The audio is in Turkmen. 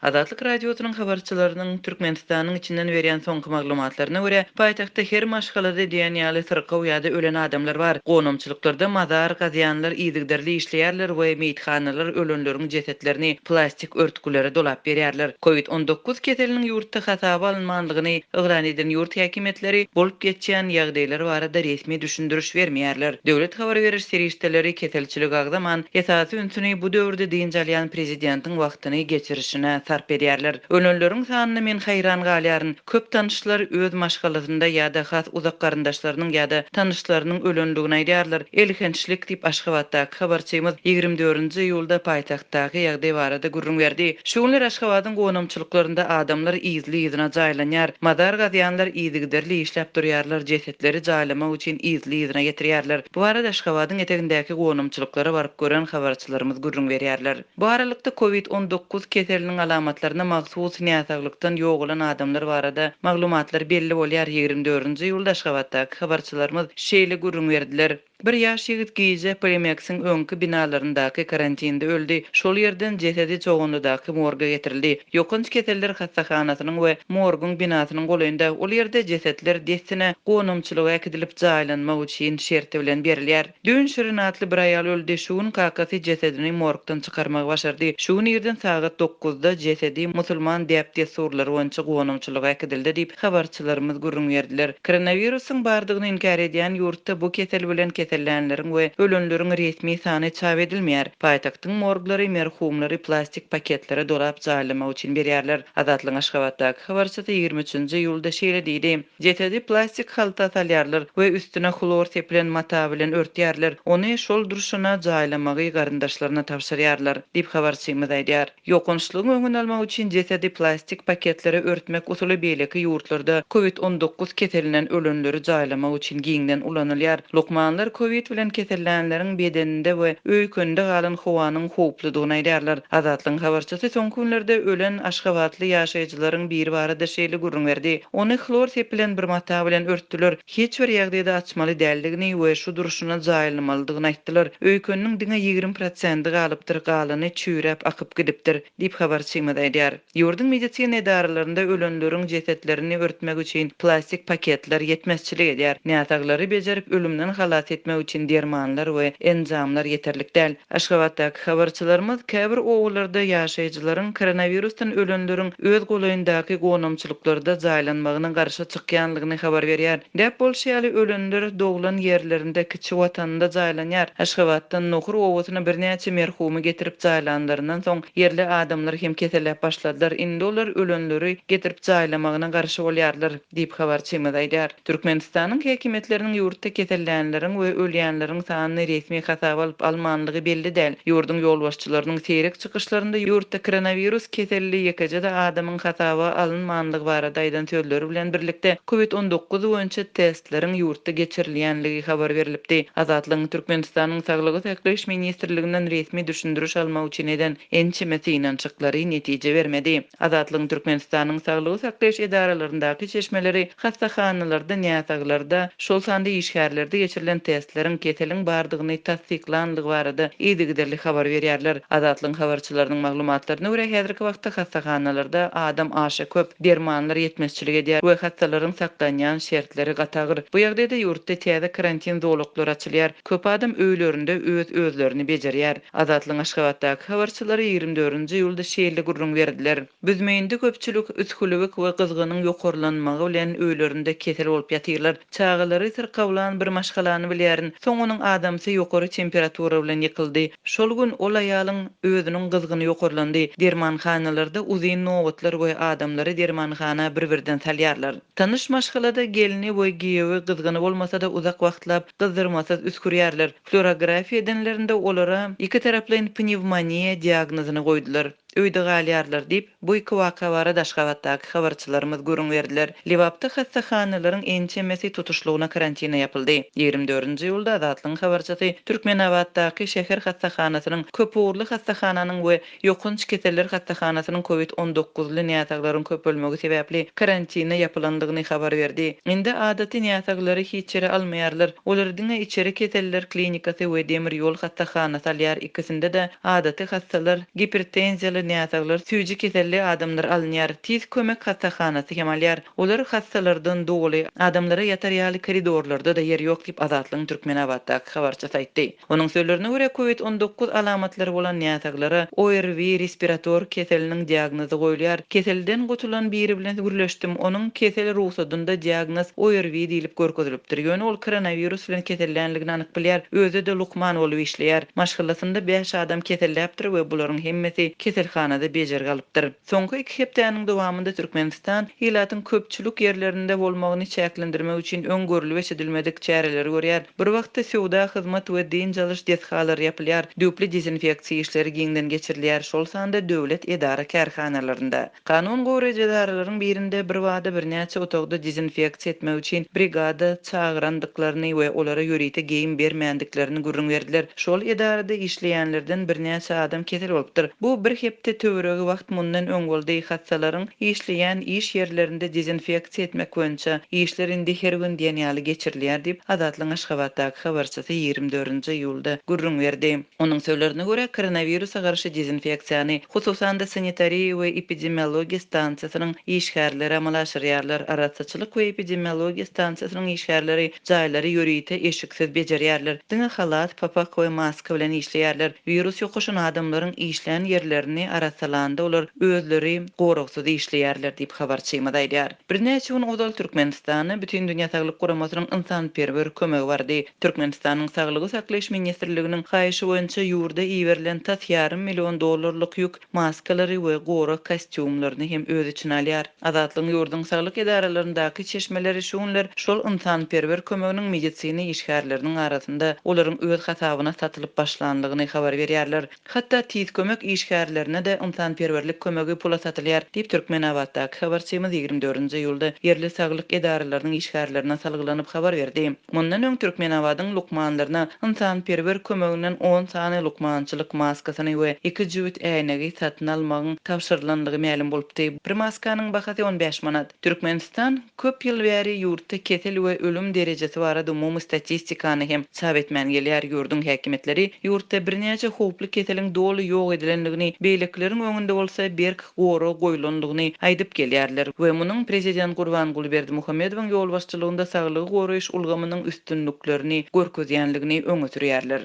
Azatlyk Radiosynyň habarçylarynyň Türkmenistanyň içinden berýän soňky maglumatlaryna görä, paýtagtda her maşgalada diýen ýaly syrkaw ýa-da ölen adamlar bar. Gonamçylyklarda mazar gazýanlar yzygiderli işleýärler we meýithanalar ölenleriň jesetlerini plastik örtgülere dolap berýärler. Covid 19 keseliniň ýurtda hasaba alynmanlygyny yglan eden ýurt häkimiýetleri bolup geçýän ýagdaýlar barada resmi düşündiriş bermeýärler. Döwlet habar beriş serişdeleri keselçiligi agzaman, esasy ünsüni bu döwürde dynç alýan prezidentiň wagtyny geçirişine sarp edýärler. Ölenleriň sanyna men haýran galýaryn. Köp tanyşlar öz maşgalasynda ýa-da has uzak garyndaşlarynyň ýa-da tanyşlarynyň ölendigini aýdýarlar. Elhençlik diýip, Aşgabatdaky habarçymyz 24-nji iýulda paýtagtdaky ýagdaý barada gürrüň berdi. Şu günler Aşgabadyň gonamçylyklarynda adamlar yzly-yzyna jaýlanýar. Mazar gazýanlar yzygiderli işläp durýarlar, jesetleri jaýlamak üçin yzly-yzyna getirýärler. Bu barada Aşgabadyň etegindäki gonamçylyklara baryp gören habarçylarymyz gürrüň berýärler. Bu aralykda, covid 19 keseliniň alamatlaryna mahsus näsaglykdan ýogalan adamlar barada maglumatlar belli bolýar. 24-nji iýulda Aşgabatdaky habarçylarymyz şeýle gürrüň berdiler. Bir ýaş ýigit gije Polimeksiň öňki binalaryndaky karantinde öldi. Şol ýerden jesedi Çoganlydaky morga getirildi. Ýokanç keseller hassahanasynyň we morguň binasynyň golaýynda. Ol ýerde jesetler dessine gonamçylyga äkidilip jaýlanmak üçin şerti bilen berilýär. Düýn Şirin atly bir aýal öldi. Şu gün kakasy jesedini morgdan çykarmagy başardy. Şu gün irden sagat dokuzda jesedi musulman däp-dessurlary boýunça gonamçylyga äkidildi diýip, habarçylarymyz gürrüň berdiler. Koronawirusyň bardygyny inkär edýän ýurtda bu kesel bilen kesellänleriň we ölenleriň resmi sany çap edilmeýär. Paýtagtyň morglary merhumlary plastik paketlere dolap jaýlamak üçin berýärler. Azatlygyň Aşgabatdaky habarçysy 23-nji iýulda şeýle diýdi. Jesedi plastik halta salýarlar we üstüne hlor sepilen mata bilen örtýärler. Ony şol durşuna jaýlamagy garyndaşlaryna tabşyrýarlar, diýip habarçymyz aýdýar. Ýokançlygyň öňüni almak üçin jesedi plastik paketlere örtmek usuly beýleki ýurtlarda covid 19 keselinden ölenleri jaýlamak üçin giňden ulanylýar. Lukmanlar covid bilen kesellänleriň bedeninde we öýkeninde galan howanyň howpludygyny aýdýarlar. Azatlygyň habarçysy soňky günlerde ölen aşgabatly ýaşaýjylaryň biri barada şeýle gürrüň berdi, Ony hlor sepilen bir mata bilen örtdüler. Hiç bir ýagdaýda açmaly däldigini we şu durşuna jaýlamalydygyny aýtdylar. Öýkeniniň diňe 20 prosendi galypdyr, galany çüýräp akyp gidipdir, diýip habarçymyz aýdýar. Ýurduň medisina edaralarynda ölenleriň jesetlerini örtmek üçin plastik paketler ýetmezçilik edýär. Näsaglary bejerip ölümden halas etmek üçin dermanlar we enjamlar ýeterlik däl. Aşgabatdaky habarçylarymyz käbir obalarda ýaşaýjylaryň koronawirusdan ölenleriň öz golaýyndaky gonamçylyklarda jaýlanmagyna garşy çykýanlygyny habar berýär. Däp bolşy ýaly, ölenler doglan ýerlerinde, kiçi watanynda jaýlanýar. Aşgabatdan Nohur obasyna birnäçe merhumy getirip jaýlanlaryndan soň, ýerli adamlar hem keselläp başladylar. Indi olar ölenleri getirip jaýlamagyna garşy bolýarlar, diýip, habarçymyz aýdýar. Türkmenistanyň häkimiýetleriniň ýurtda kesellänleriň we ölýänleriň sanyny resmi hasaba alyp almanlygy belli däl. Ýurduň ýolbaşçylarynyň seýrek çykyşlarynda ýurtda koronawirus keselli ýekeje-de adamyň hasaba alynmanlygy barada aýdan sözleri bilen birlikde covid 19 boýunça testleriň ýurtda geçirilýänligi habar berlipdi. Azatlygyň Türkmenistanyň Saglygy saklaýyş ministrliginden resmi düşündiriş almak üçin eden ençeme synanyşyklary netije bermedi. Azatlygyň Türkmenistanyň saglygy saklaýyş edaralaryndaky çeşmeleri hassahanalarda näsaglarda, şol sanda işgärlerde geçirilen testleriň keseliň bardygyny tassyklandygy barada yzygiderli habar berýärler. Azatlygyň habarçylarynyň maglumatlaryna görä, häzirki wagtda hassahanalarda adam aşa köp, dermanlar ýetmezçilik edýär we hassalaryň saklanýan şertleri gaty agyr. Bu ýagdaýda ýurtda täze karantin zolaklary açylýar, köp adam öýlerinde öz-özlerini bejerýär. Azatlygyň Aşgabatdaky habarçylary 24-nji iýulda şeýle gürrüň berdiler, Büzmeýinde köpçülik üsgülewük we gyzgynyň ýokarlanmagy bilen öýlerinde kesel bolup ýatyrlar. Çagalary syrkawlan bir maşgalany bilýärin. Soň onuň adamsy ýokary temperatura bilen ýykyldy. Şol gün ol aýalyň özüniň gyzgyny ýokarlandy. Dermanhanalarda uzyn nobatlar we adamlary dermanhana bir-birden salýarlar. Tanyş maşgalada gelni we giýewi gyzgyny bolmasa-da uzak wagtlap gyzdyrmasyz üsgürýärler. Fluorografiýa edenlerinde olara ikitaraplaýyn pnewmoniýa diagnozyny goýdular. Öýde galýarlar diýip, bu iki waka barada Aşgabatdaky habarçylarymyz gürrüň berdiler. Lebapda hassahanalaryň ençemesi tutuşlygyna karantina ýapyldy. 24-nji iýulda Azatlygyň habarçysy Türkmenabatdaky şäher hassahanasynyň, köpugurly hassahananyň we Ýokanç keseller hassahanasynyň covid 19-ly näsaglaryň köpelmegi sebäpli karantina ýapylandygyny habar berdi. Indi adaty näsaglary hiç ýere almaýarlar. Olary diňe içeri keseller klinikasy we demir ýol hassahanasy alýar, ikisinde-de adaty hassalar, gipertenziýaly. damarly näsaglar, süýji keselli adamlar alynýar. Tiz kömek hassahanasy hem alýar. Olar hassalardan doly. Adamlara ýatar ýaly koridorlarda-da ýer ýok diýip, Azatlygyň Türkmenabatdaky habarçysy aýtdy. Onuň sözlerine görä, Covid 19 alamatlary bolan näsaglara ORV respirator keseliniň diagnozy goýulýar. Keselden gutulan biri bilen gürleşdim. Onuň kesel rugsadynda diagnoz ORV diýlip görkezilipdir. Ýöne ol koronawirus bilen kesellänligini anyk bilýär. Özi-de lukman bolup işleýär. Maşgalasynda bäş adam keselläpdir we bularyň hemmesi keselhanada bejergi alypdyr. Soňky iki hepdäniň dowamynda Türkmenistan ilatyň köpçülik ýerlerinde bolmagyny çäklendirmek üçin öň görlüp-eşidilmedik çäreleri görýär. Bir wagtda söwda, hyzmat we dynç alyş desgalary ýapylýar, düýpli dezinfeksiýa işleri giňden geçirilýär, şol sanda döwlet edara-kärhanalarynda. Kanun goraýjy edaralaryň birinde birbada birnäçe otagda dezinfeksiýa etmek üçin brigada çagyrandyklaryny we olara ýörite geýim bermändiklerini gürrüň berdiler. Şol edarada işleýänlerden birnäçe adam kesel bolupdyr. Bu bir hepde töweregi wagt mundan öň boldy. Hassalaryň işleýän iş ýerlerinde dezinfeksiýa etmek boýunça işler indi her gün diýen ýaly geçirilýär diýip, Azatlygyň Aşgabatdaky habarçysy 24 nji iýulda gürrüň berdi. Onuň sözlerine görä, koronawirusa garşy dezinfeksiýany, hususan-da, sanitariýa we epidemiologiýa stansiýasynyň işgärleri amala aşyrýarlar. Arassaçylyk we epidemiologiýa stansiýasynyň işgärleri jaýlary ýörite eşiksiz bejerýärler, diňe halat, papak we maska bilen işleýärler. Wirus ýokaşan adamlaryň işlän ýerlerini arassalanda olar özleri goragsyz işleýärler diýip, habarçymyz aýdýar. Birnäçe gün ozal Türkmenistana Bütindünýä Saglyk Guramasynyň ynsanperwer kömegi bardy. Türkmenistanyň Saglygy saklaýyş ministrliginiň haýyşy boýunça ýurda iberilen tas ýarym million dollarlyk ýük maskalary we gorag kostýumlaryny hem öz içine alýar. Azatlygyň ýurduň saglyk edaralaryndaky çeşmeleri şu günler şol ynsanperwer kömeginiň medisina işgärleriniň arasynda olaryň öz hasabyna satylyp başlanlygyny habar berýärler. Hatda Tiz kömek işgärlerine-de ynsanperwerlik kömegi pula satylýar, diýip, Türkmenabatdaky habarçymyz 24 nji iýulda ýerli saglyk edaralarynyň işgärlerine salgylanyp habar berdi. Mundan öň Türkmenabadyň lukmanlaryna ynsanperwer kömeginden on sany lukmançylyk maskasyny we iki jübüt äýnegi satyn almagyň tabşyrylandygy mälim bolupdy. Bir maskanyň bahasy 15 manat. Türkmenistan köp ýyl bäri ýurtda kesel we ölüm derejesi barada umumy statistikany hem çap etmän gelýär. Ýurduň häkimiýetleri ýurtda birnäçe howply keseliň doly ýok edilendigini, beýlekileriň öňünde bolsa berk gorag goýlandygyny aýdyp gelýärler we munuň prezident Gurbanguly Berdimuhamedowyň ýolbaşçylygynda saglygy goraýyş ulgamynyň üstünliklerini görkezýändigini öňe sürýärler.